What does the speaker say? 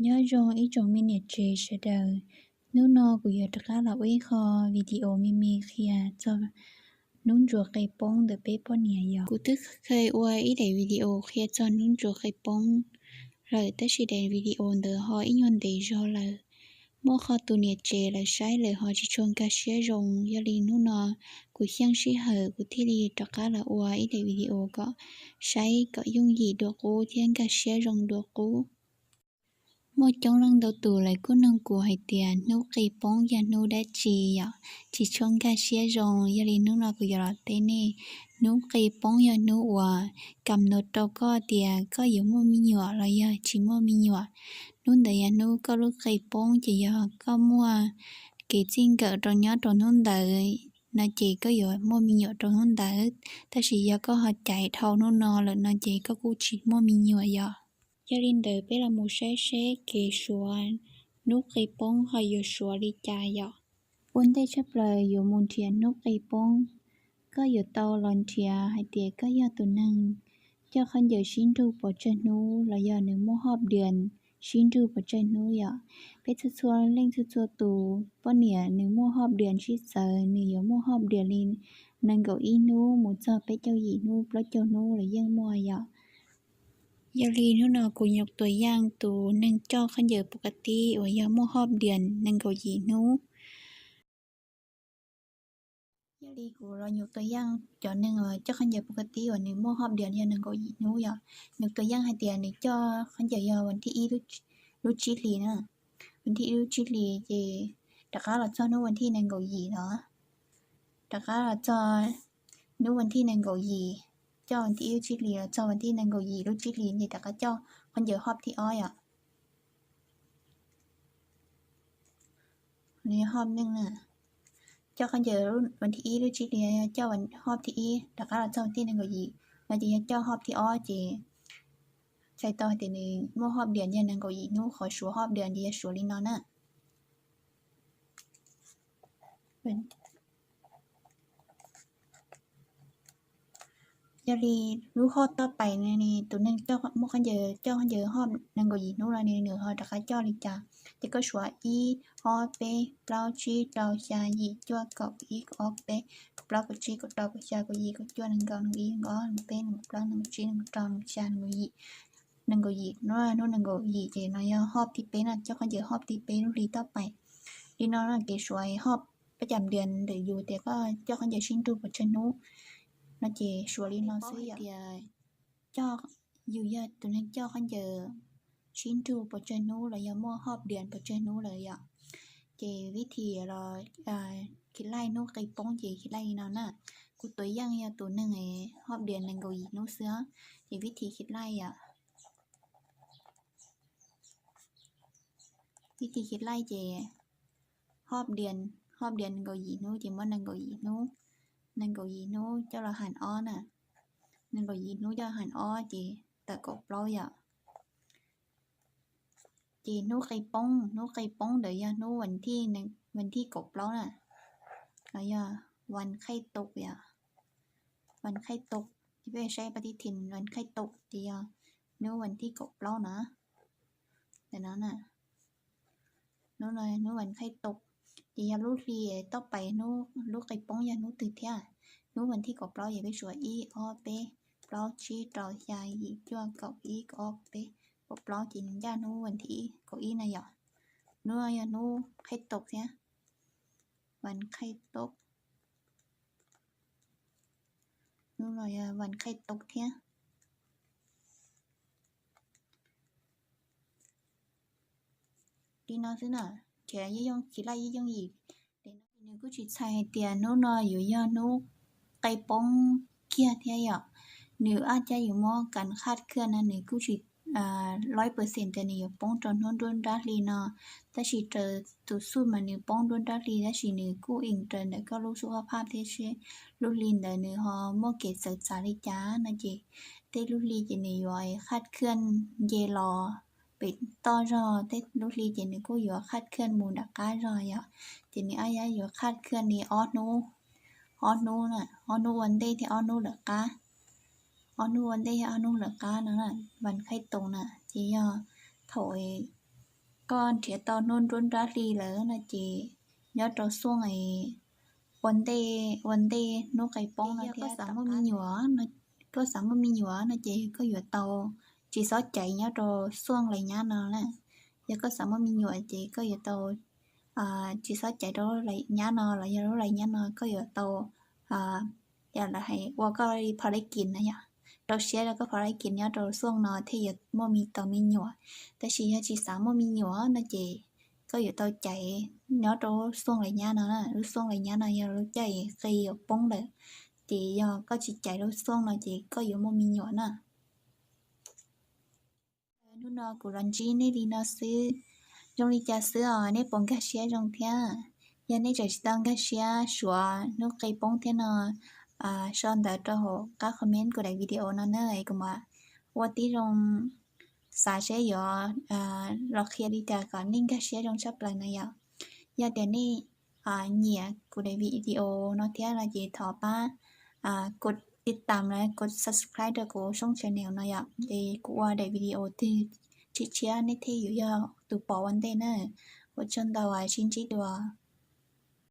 Nyob zoo ib tsoom me niam tsev sawv daws, hnub no kuv yuav rov qab los ua ib qho video me me qhia txog hnub ntsuas qe poob ntawm peb poj niam. Yog kuv twb kheev ua ib daim video qhia txog hnub ntsuas qe poob lawm, tab sis daim video ntawd ho ib nyuag ntev zog lawm. Muaj qhov tus niam tsev lawv saib lawm ho tsis tshua nkag siab zoo, yog li hnub no kuv xyeej sij hawm kuv thiaj li rov qab los ua ib daim video kom saib kom yooj yim dua qub thiab nkag siab zoo dua qub. Muaj coob leej ntau tus lawv kuj nug kuv hais tias hnub qe poob yog hnub dab tsi yom, tsis tshua nkag siab zoo, yog li hnub no kuv yuav los teb nej. Hnub qe poob yog hnub uas kam no rau koj tias koj yuav muaj me nyuam los yog tsis muaj me nyuam. Hnub ntawd yog hnub koj lub qe poob, ces yog koj muaj kev txij nkawm rau nyob rau hnub ntawd no ces koj yuav muaj me nyuam rau hnub ntawd, tab sis yog koj ho caiv dhau hnub no lawm no ces koj kuj tsis muaj me nyuam yom. Yog li ntawd peb los mus saib seb kev suav hnub qe poob ho yuav suav li cas yom. Ua ntej tshaj plaws yuav mus nrhiav hnub qe poob, koj yuav tau los nrhiav hais tias koj yog tus neeg coj khaub ncaws sib nrug pov tsawg hnub los yog nws muaj hop dias sib nrug pov tsawg hnub yom. Peb txhua txhua leej txhua txhua tus poj niam nws muaj hop dias sib txawv, nws yuav muaj hop dias li nees nkaum ib hnub mus txog peb caug yim hnub plaub caug hnub los yeej muaj yom. Yog li hnub no kuv nyuam tua yaj tus neeg coj khaub ncaws pov ka tib uas yog muaj hop dias nees nkaum yim hnub. Yog li kuv los nyuam tua yaj cov neeg uas coj khaub ncaws pov ka tib uas nws muaj hop dias yog nees nkaum yim hnub yom. Nyuam tua yaj hais tias nws coj khaub ncaws yog vas thib ib lub tsib hlis na, vas thib ib lub tsib hlis ces rov qab los txog hnub vas thib nees nkaum yim no, rov qab los txog hnub vas thib nees nkaum yim, coj vas thib ib lub tsib hlis los txog vas thib nees nkaum yim lub tsib hlis ces rov qab coj khaub ncaws hop thib ob yom. Hop neej na, coj khaub ncaws vas thib ib lub tsib hlis, coj hop thib ib rov qab los txog vas thib nees nkaum yim no ces yog coj hop thib ob ces txhais tau hais tias nws muaj hop dias yog nees nkaum yim hnub, qhov suav hop dias ces yog suav li no na. Yog li lub hop toj pais no, tus neeg muaj khaub ncaws coj khaub ncaws hop nees nkaum yim hnub no nws ho rov qab coj li cas. Ces koj suav ib, ob, peb, plaub, tsib, rau, xya, yim, cuaj, kaum, ib, kaum ob, kaum peb, kaum plaub, kaum tsib, kaum rau, kaum xya, kaum yim, kaum cuaj, nees nkaum, nees ib, nees ob, nees peb, nees plaub, nees tsib, nees rau, nees xya, nees nkaum yim. Nees nkaum yim, hnub nees nkaum yim ces no yog hop thib peb na, coj khaub ncaws hop thib peb lub hli toj pais. Li no kev suav hop pab cas dias ntawm yus tias koj coj khaub ncaws sib nrug pov tsawg hnub no ces suav li no xwb yom. Tias coj, yus yog tus neeg coj khaub ncaws sib nrug pov tsawg hnub los yog muaj hop dias pov tsawg hnub lawm yom, ces vib thim los khi laij hnub qe poob ces khi laij li no na. Kuv tua yaj yog tus neeg hop dias nees nkaum yim hnub xwb, ces vib thim khi laij yom. Vib thim khi laij ces hop dias, hop dias nees nkaum yim hnub ces muab nees nkaum yim hnub, nees nkaum yim hnub coj los has ob na, nees nkaum yim hnub coj has ob ces tawm kaum plaub yom. Ces hnub qe poob, hnub qe poob ntawd yog hnub vas thib kaum plaub na, los yog vas qhaij tau yom, vas qhaij tau. Ces peb saib pab tib thim vas qhaij tau ces yog hnub vas thib kaum plaub na, ntawm no na. Hnub no hnub vas qhaij tau, ces yog lub hli toj pais hnub, lub qe poob yog hnub twg thiab. Hnub vas thib kaum plaub ces peb suav ib, ob, peb, plaub, tsib, rau, xya, yim, cuaj, kaum, ib, kaum ob, kaum peb, kaum plaub ces nws ncaj hnub vas thib kaum ib na yom. Hnub no yog hnub qhaij tau thiab, vas qhaij tau. Hnub no yog vas qhaij tau thiab. Li no xwb na, ces yeej yooj, khi laij yeej yooj yim. Nws kuj tsis txhais hais tias hnub no yuav yog hnub qe poob kiag thiab yom. Nws ab cab yuav muab kas khaj khwj no nws kuj tsis loj percent tias nws yuav poob rau hnub nruab nrab hli no. Tab sis raws tus xuj mas nws poob nruab nrab hli, tab sis nws kuj ees raws ntawm koj lub xub hab phaj thiab seb lub hli ntawd nws ho muaj kev txawv txav li cas no ces tej lub hli ces nws yuav khaj khwj nce los pem toj zog, tej lub hli ces nws kuj yuav khaj khwj mus nram qab zog yom. Ces nws ab cab yuav khaj khwj li ob hnub, ob hnub, ob hnub ua ntej thiab ob hnub lawm qab, ob hnub ua ntej thiab ob hnub lawm qab no na, vas qhaij tau na. Ces yog thaum Koj nrhiav tau hnub nruab nrab hli lawm no ces nyob rau xuaj ua ntej, ua ntej hnub qe poob no thiab. Koj xav muaj me nyuam, koj xav muaj me nyuam no ces koj yuav tau tsis xob caiv nyob rau xuaj lais nyab no na. Yog koj xav muaj me nyuam ces koj yuav tau tsis xob caiv rau lub lais nyab no los yog lub lais nyab no koj yuav tau, yog lawv hais ua koj li pha lais kis no yom, rau siab rau koj pha lais kis nyob rau xuaj no thiaj yuav muaj me tau me nyuam. Tab sis yog tsis xav muaj me nyuam no ces koj yuav tau caiv nyob rau lub xuaj lais nyab no na. Lub xuaj lais nyab no yog lub caij qe yuav poob lawm, ces yog koj tsis caiv lub xuaj no ces koj yuav muaj me nyuam na. Hnub no kuv los ntsib nej li no xwb. Zoo li cas xwb os, nej puas nkag siab zoo thiab? Yog nej tseem tsis tau nkag siab suav hnub qe poob thiab no, sau ntawv rau hauv qab comment kuv daim video no na, es kuv mam ua tib zoo xav seb yuav los qhia li cas kom nej nkag siab zoo tshaj plaws na yom. Yog tias nej nyiam kuv daim video no thiab no ces thov pab kod tiv tam los kod subscribe rau kuv soob channel no yom, es kuv ua daim video twg tshiab tshiab nej thiaj yuav yog tus pom ua ntej na. Ua tsaug ntau, sib ntsib dua.